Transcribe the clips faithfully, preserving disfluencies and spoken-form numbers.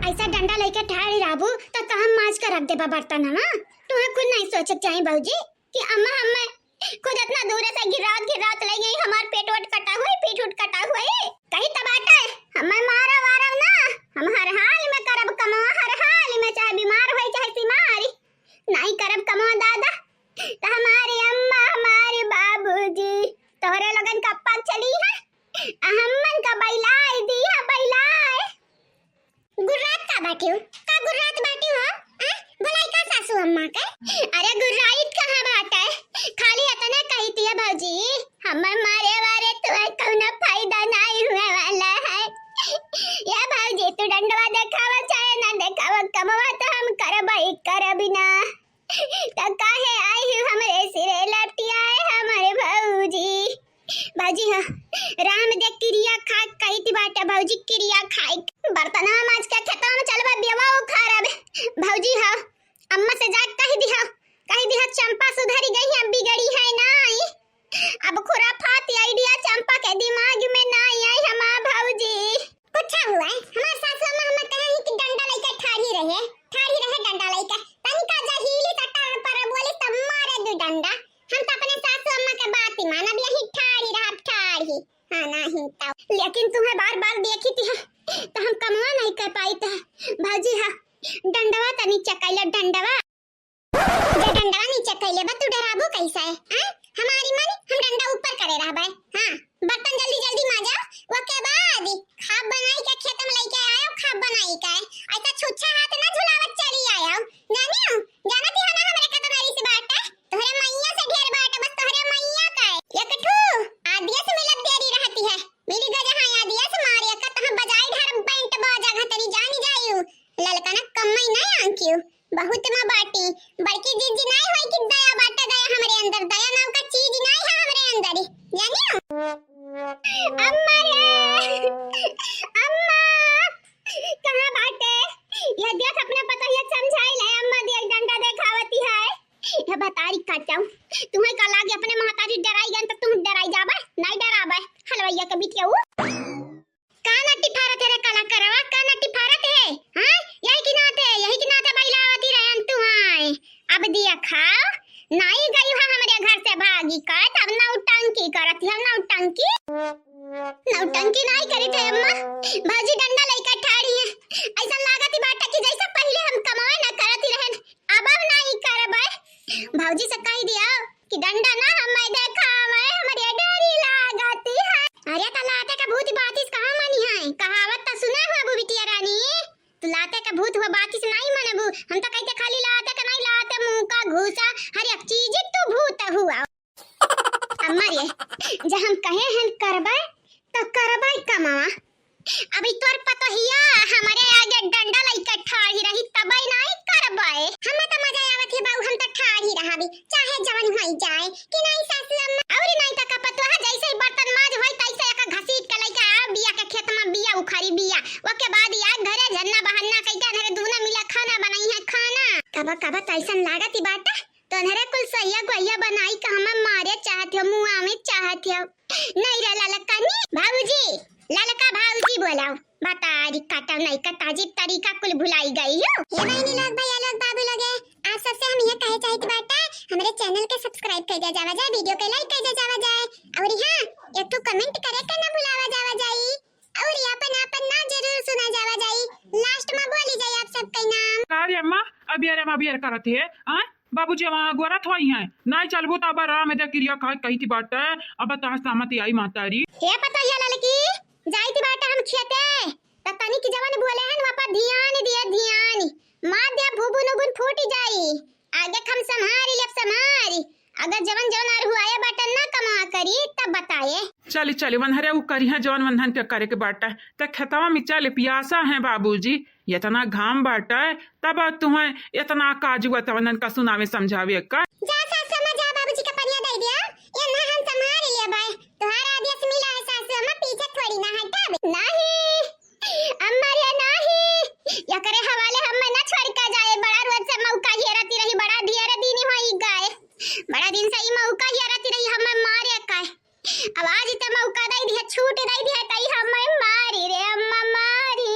ऐसा डंडा लइके ठाड़ी रहबू, त, त हम माज के रख देबा बर्तन, हाँ? तुहें खुद नहीं सोचे के चाही भौजी कि अम्मा हमें खुद इतना दूर से गिरात गिरात लइ गई, हमार पेट वट कटा हुए, पीठ उठ कटा हुए। कही त बाटे, हमें मारा वारा ना, हम हर हाल में करब कमवा, हर हाल में, चाहे बीमार होई, चाहे सिमारी, नहीं करब कमवा दादा। त हमारी अम्मा, हमारे बाबूजी, तोहरे लोगन का पग चली है, आ हमन का बैलाए दी है, बैलाए। गुर्रात का बाटिउ? का गुर्रात बाटिउ हो? आ? भलाई का सासू अम्मा के? अरे गुर्राइत कहाँ बाटे? खाली इतने कहितिया भौजी, हमर मारे वारे तुहे कौनो फायदा नहीं हुए वाला है। ये भौजी तू डंडवा देखावा चाहे ना देखावा, कमवा तो हम करबई करब ना। त काहे आई हो हमरे सिरे लपटियाए हमरे भौजी? भौजी हो, राम दे किरिया खा कहित बाटे भौजी, किरिया खाए। बर्तनवा माज के खेतवा में चलबा, बेवा उखाड़ब। भौजी हो, अम्मा से जा कह दिहा, कह दिहा चंपा सुधरी गई है, बिगड़ी है नाई। अब खुराफात आइडिया चंपा के दिमाग में नाई आई हमार भौजी। कुछ हुआ है, हमार सासू अम्मा हमें कहे ही कि डंडा लइके ठाढ़ी रहे, ठाढ़ी रहे डंडा लइके। तनिका जहीली सटा पर बोली तब मारे दू डंडा। हम तो अपने सासू अम्मा के बात ही मानब, यही ठाढ़ी रहब, ठाढ़ी। हाँ, नहीं तो। लेकिन तुम्हें बार बार देखी थी है, तो हम कमवा नहीं कर पाई थे। भौजी हाँ, डंडवा तनी चकैला डंडवा। जे डंडवा नीचे कइले बा, तू डराबू कैसे? हाँ? हमारी मन, हम डंडा ऊपर करे रहबे। हाँ, बर्तन जल्दी जल्दी माजा, ओके बाद खाब बनाई के खेत में लइके आयो, खाब बनाई के। ऐसा छुच्छा हाथ ना झुलावत चली आयो। जानियो, जानत ही हो ना हमरे कतना रिस बाटे। तोहरे मैया से ढेर बाटे, बस तोहरे मैया का। एक ठू आदिया से मिलत देरी रहती है। मिली गजा हाँ आदिया से मारे, एक तहाँ बजाई ढार बैंड बाजा घतरी जानी जायू। ललका ना कम्मई ना आंकियो। बहुत मा बाटी, बड़की जिज्जी नाई होई कि दया बाटे, दया हमरे अंदर, दया नाम का चीज नाई है हमरे अंदर, जानियो? अम्मा रे, अम्मा, कहाँ बाटे? ये देख अपने पतोहिया समझाई ले, अम्मा दिया डंडा देखावती है। ये बतारी काटाऊ, तुम्हें का लागे अपने महतारी डराई गन तो तुम डराई जाबे, नहीं डराबे, हलवैया के बिटिया। का नट्टी फारत है रे कलाकारवा, का नट्टी फारत है? हाँ? यही की नाते, यही की नाते बैलावती रहन तू आए। अब दिया खाओ, नाई गई हो हमरे घर से भागी का, तब नौटंकी करत है, नौटंकी। नौटंकी नाई करी थे अम्मा, भौजी डंडा लइके ठाड़ी है। ऐसा लागत ही बाटे कि जैसे पहले हम कमाए ना करत ही रहन, अब हम नाई करबे। भौजी से कह दिया कि डंडा ना हमें देखावे, हमरे डरी लागती है। अरे त लाते का भूत बातिस कहाँ मानी है? कहावत त सुने हो अबू बिटिया रानी, तू लाते का भूत हुआ बातिस नहीं मनबू। हम तो कहते खाली लाते का नहीं, लाते मुंह का घूसा, हर एक चीज तू भूत हुआ। अम्मा रे, जब हम कहे हैं करबे, तो करबे कमावा। अभी तोर पतोहिया हमरे आगे डंडा लइके ठाढ़ी रही, तबे नाई करबे। हमें त मजा आवत है बाऊ, हम त ठाढ़ी रहबी, चाहे जवन होई जाए, कि नाई सासू अम्मा? अउर नाई त का पतोहा जैसे ही बर्तन माज होई, तैसे एक घसीट के लइके आ बिया के खेत में बिया उखाड़ी बिया। ओके बाद याद घरे झन्ना बहन्ना कइके अनहरे दूना मिला खाना बनाई है खाना। कबा कबा त ऐसन लागत ही बाटे, तोहरे कुल सहिया गोहिया बनाई का हमें मारे चाहत हो, मुआवे चाहत हो। नहीं रे ललका नी, भाऊजी, ललका भाऊजी बोलाओ। बतारी काटा नहीं का ताजीब तरीका कुल भुलाई गई हो। हे बहनी लोग, भैया लोग, बाबू लोग, आप सबसे हम ये कहे चाहित बाटे, हमरे channel के subscribe कर दिया जावा जाए, video के like कर दिया जावा जाए, और हाँ, एक ठो comment करे के ना भुलावा जावा जाई। और ये अपन, अपन ना जरूर सुना जावा जाई, last में बोली जाई आप सबके नाम। का रे अम्मा, अबियर अम्मा अबियर करत है, हाँ? बाबूजी वहाँ गोरत होई हैं, नाई चलबू त अब राम दे किरिया खाए कही थी बाटे, अब तहाँ सहमति आई महतारी। हे पतोहिया ललकी, जाई थी बाटे हम खेते, त तनी की जवन बोले हैं वहाँ पर ध्यान दिया, ध्यान, मार दे भूबुन उबुन फूट जाई। आगे क हम संभारी लेब, संभारी। अगर जवन जवन अरहुआए बाटन ना कमा करी, तब बताए। चली, चली, वनहरे उ करिहे जवन वनहन के करे के बाटे। त खेतवा में चली, पियासा है बाबूजी, इतना घाम बाटे, तब तुहें इतना काजू त वनहन का सुनावे समझावे का। जा सासू अम्मा, जा बाबूजी का पनिया दे दिया, ये ना हम संभारी लेबे। तोहार आदेश मिला है सासू अम्मा, पीछे थोड़ी ना हटाबे। नहीं, अम्मा रे नाही, एकरे हवाले हम्मे ना छोड़ के जाए, बड़ा रोज से मौका हेरती रही, बड़ा ढेर दिन होई गए, बड़ा दिन से ई मौका हेरती रही हम्मे मारे का। अब आज त मौका दे दिया, छूट दे दिया, तई हम्मे मारी रे अम्मा मारी।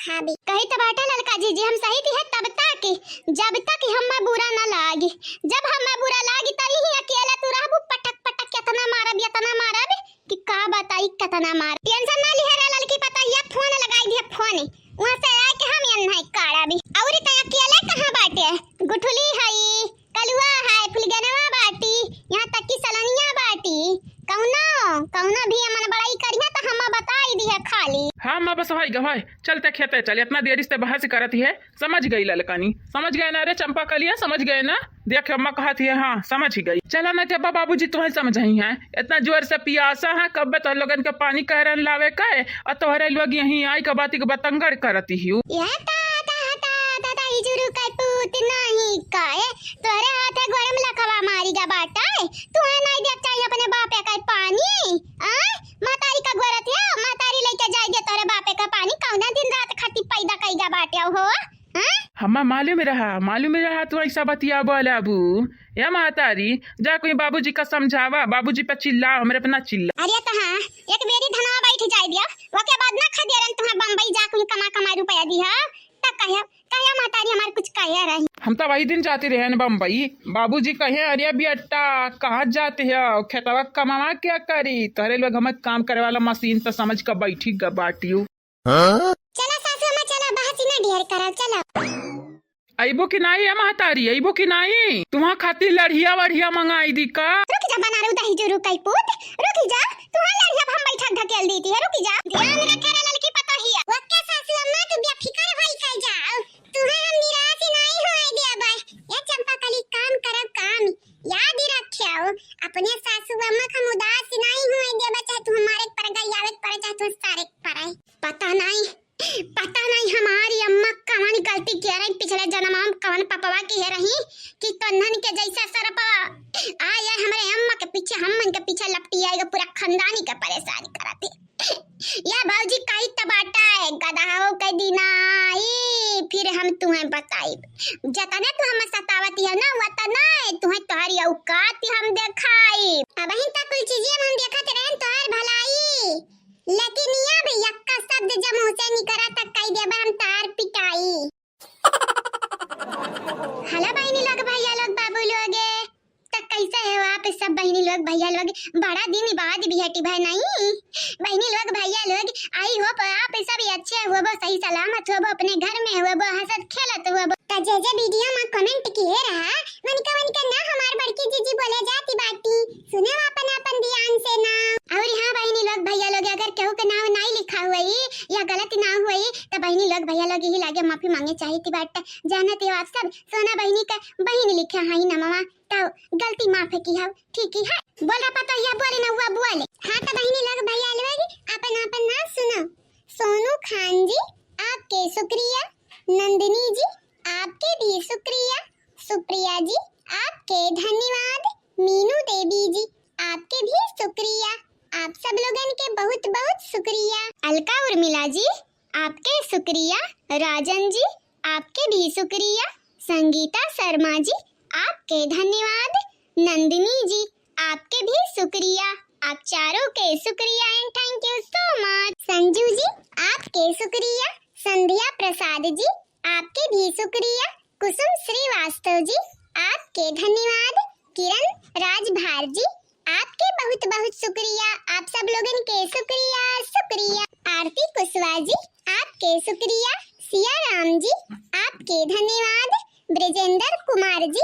हाँ भी। कही त बाटे ललका जीजी, हम सही दिहे तब तक, जब तक हम्मा बुरा ना लागी। जब हम्मा बुरा लागी, तब ही अकेला तू रहबू, पटक पटक केतना मारब, एतना मारब कि का बताई, केतना मार। Tension ना लिहे रे ललकी पतोहिया, फोन लगाई दिहे, फोन। वहाँ से आए के हम एन्है काढ़ा भी। अउरी त अकेले कहाँ बाटे? गुठुली हई, कलुआ है, फुलगेनवा बाटी, यहाँ तक कि सलनिया बाटी। कौनो, कौनो भी अमन बड़ाई करिहे त हम्मा बताई दिहे खाली। हाँ माँ, बस भाई गवाई, चलते खेते चल, एतना देरी से बहस करत है। समझ गई ललकनी, समझ गए ना रे चंपा कलिया, समझ गए ना? देख अम्मा कहत है, हाँ समझ गई। चला ना जब्बा, बाबूजी तुहैं समझाई हैं, एतना जोर से पियासा है, कब्बे तोहरे लोगन के पानी कह रहन लावे का है, अउर तोहरे लोग यहीं आई के बाती के बतंगड़ करती ही। या ता, ता, ता, ता, ता, ई जुरु के पूत नहीं का है, तोहरे हाथे गोड़े में लकवा मारी गा बाटा है, तुहैं नहीं देख चाहिए अपने बापे का पानी, आ? महतारी का गोरत है, महतारी लेके जाए दे तोहरे बापे का पानी, कौना दिन रात खाती पैदा कई गा बाटे हो? हाँ? हम्मा मालूम रहा, मालूम रहा तू ऐसा बतिया बोलाबू। या महतारी, जा कोई बाबूजी का समझावा, बाबूजी पे चिल्ला, हमरे पे ना चिल्ला। अरे त हाँ, एक बेरी धनवा बैठ जाए दिया, ओके बाद ना खदेरन तुहैं बम्बई जा कोई कमा कमा रुपया दिहा, त कहे, कहे महतारी हमार कुछ कहे रही। हम त वही दिन जाती रहे न बम्बई, बाबूजी कहे, "अरे बेटा, कहाँ जाते हो? खेतवा कमावा क्या करी? तोहरे लोग हमें काम करे वाला मशीन त समझ के बैठी ग बाटियो।" हाँ? चला सासू अम्मा, चला, बहसी ना ढेर करा, चला। अइबो कि नाई ए महतारी, अइबो कि नाई? तुहाँ खातिर लड़िया वड़िया मंगाई दी का? रुक जा बनारू दही जुरु कई पूत, रुक जा, तुहाँ लड़िया हम बैठक ढकेल दी थी, रुक जा। ध्यान रखे रे ललकी पतोहिया। ओके सासू अम्मा, तू बेफिकर होई के जाओ, तुहैं हम निराश नाई होए देबै। ए चंपा कली, काम करब काम, याद ही रखे हो, अपने सासू अम्मा का हम उदास नाई होए देबै, चाहे तू हमारे पर गई आवे पर, चाहे तू सारे पर। पता नहीं, पता नहीं हमारी अम्मा कवन गलती किहे रही, पिछले जन्म में कवन पपवा किहे रही कि तोन्हन के जैसा सरपवा आए, आए हमरे अम्मा के पीछे, हमन के पीछे लपटी आएगा, पूरा खानदानी के परेशान करती। या भौजी कही त बाटा है, गदहो के दिन आई, फिर हम तुहैं बताइब। जतने तू हमें सतावती है ना, वतने तुहैं तोहरी औकात हम देखाइब। अबहिन तक कुल चीजें हम देखत रहन तोहर भलाई, लेकिन या भी यक्का शब्द जब मुँह से निकरा त कई देबा हम तार पिटाई। हला बहिनी लोग, भैया लोग, बाबू लोगे, त कैसे हो आप सब बहिनी लोग, भैया लोग? बड़ा दिन बाद भेटी भय नहीं बहिनी लोग, भैया लोग। I hope आप सब अच्छे होबो, सही सलामत होबो, अपने घर में होबो, हंसत खेलत होबो। त जे जे video में comment किहे रहा, वनका वनका ना हमार बड़की जीजी बोले जाती बाटी, सुने आपन आपन ध्यान से ना। और हाँ बहिनी लोग, भैया लोग, अगर केहू के नाव नाई लिखा हुई या गलत नाव हुई, त बहिनी लोग, भैया लोग, यही लागे माफी मांगे चाहित बाटे। जानत हो आप सब, सोना बहिनी का बहिन लिखे हई नमवा, त गलती माफ किहो, ठीक ही है। बोल रे पतोहिया, बोले ना हुआ, बोले। हाँ त बहिनी लोग, भैया लोग, आपन आपन नाम सुनो। सोनू खान जी, आपके शुक्रिया। नंदिनी जी, आपके भी शुक्रिया। सुप्रिया जी, आपके धन्यवाद। मीनू देवी जी, आपके भी शुक्रिया। आप सब लोगन के बहुत बहुत शुक्रिया। अलका उर्मिला जी, आपके शुक्रिया। राजन जी, आपके भी शुक्रिया। संगीता शर्मा जी, आपके धन्यवाद। नंदिनी जी, आपके भी शुक्रिया। आप चारों के शुक्रिया and thank you so much। संजू जी, आपके शुक्रिया। संध्या प्रसाद जी, आपके भी शुक्रिया। कुसुम श्रीवास्तव जी, आपके धन्यवाद। किरण राजभार जी, आपके बहुत बहुत शुक्रिया। आप सब लोगन के शुक्रिया, शुक्रिया। आरती कुशवाहा जी, आपके शुक्रिया। सिया राम जी, आपके धन्यवाद। ब्रजेंद्र कुमार जी,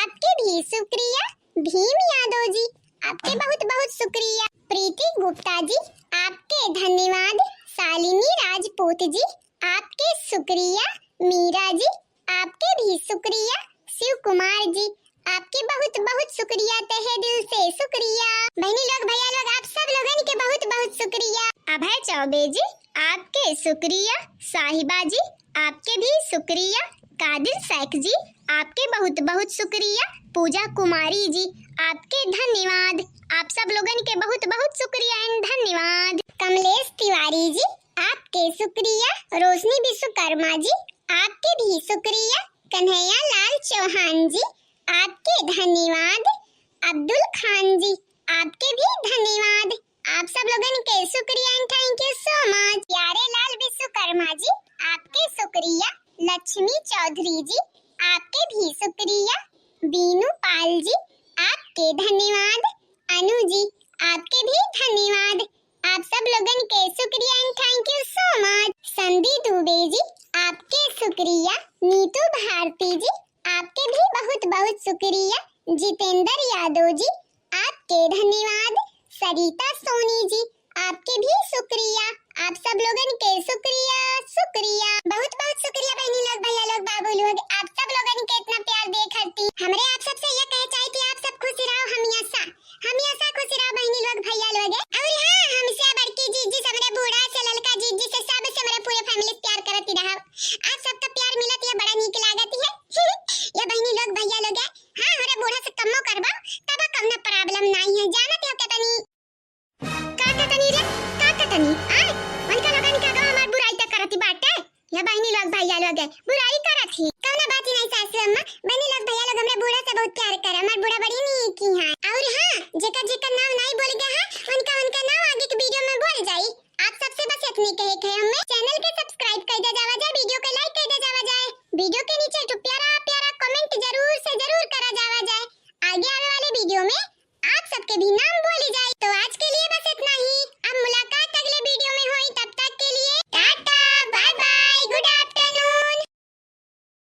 आपके भी शुक्रिया। भीम यादव जी, आपके बहुत बहुत शुक्रिया। प्रीति गुप्ता जी, आपके धन्यवाद। शालिनी राजपूत जी, आपके शुक्रिया। मीरा जी, आपके भी शुक्रिया। शिव कुमार जी, आपके बहुत बहुत शुक्रिया, तहे दिल से शुक्रिया। बहिनी लोग, भैया लोग, आप सब लोगन के बहुत बहुत शुक्रिया। अभय चौबे जी, आपके शुक्रिया। साहिबा जी, आपके भी शुक्रिया। कादिर शेख जी, आपके बहुत बहुत शुक्रिया। पूजा कुमारी जी, आपके धन्यवाद। आप सब लोगन के बहुत बहुत शुक्रिया and धन्यवाद। कमलेश तिवारी जी, आपके शुक्रिया। रोशनी विश्वकर्मा जी, आपके भी शुक्रिया। कन्हैया लाल चौहान जी, आपके धन्यवाद। अब्दुल खान जी, आपके भी धन्यवाद। आप सब लोगन के शुक्रिया and thank you so much। प्यारे लाल विश्वकर्मा जी, आप प्रिया लक्ष्मी चौधरी जी, आपके भी शुक्रिया। बीनू पाल जी, आपके धन्यवाद। अनु जी, आपके भी धन्यवाद। आप सब लोगन के शुक्रिया and thank you so much। संधि दुबे जी, आपके शुक्रिया। नीतू भारती जी, आपके भी बहुत बहुत शुक्रिया। जितेंद्र यादव जी, आपके धन्यवाद। सरिता सोनी जी, आपके भी शुक्रिया। आप सब लोगन के शुक्रिया, शुक्रिया, बहुत बहुत शुक्रिया बहनी लोग, भैया लोग, बाबू लोग, आप सब लोगन के इतना प्यार दे खातिर। हमरे आप सबसे ये कहे चाही कि आप सब खुश रहो हमेशा, हमेशा खुश रहो बहनी लोग, भैया लोग। और हाँ, हमसे बड़की जीजी से, हमरे बूढ़ा से, ललका जीजी से, सब से हमरे पूरे family से प्यार करत रहो। आप सबका प्यार मिलत ये बड़ा नीक लागत है। ये बहनी लोग, भैया लोग, हाँ, हमरे बूढ़ा से कमो करबा, तब कौनो problem नहीं है, जानत हो केतनी। का केतनी रे, का केतनी? आय, उनका लोगन के आगे हमार बुराई तक करती बाटे। ये बहनी लोग, भैया लोग, बुराई करत ही। कौनो बात ही नहीं सासू अम्मा, बहनी लोग, भैया लोग, हमरे बूढ़ा से बहुत प्यार करे, हमार बूढ़ा बड़ी नीक ही है। और हाँ, जेकर जेकर नाम नहीं बोल गया है, उनका उनका नाम आगे के video में बोल जाई। आप सबसे बस इतनी कहे के हमें channel के subscribe कर दे जावा जाए, video के like कर दे जावा जाए, video के नीचे एक प्यारा प्यारा comment जरूर से जरूर करा जावा जाए। आगे आवे वाले video में आप सबके भी नाम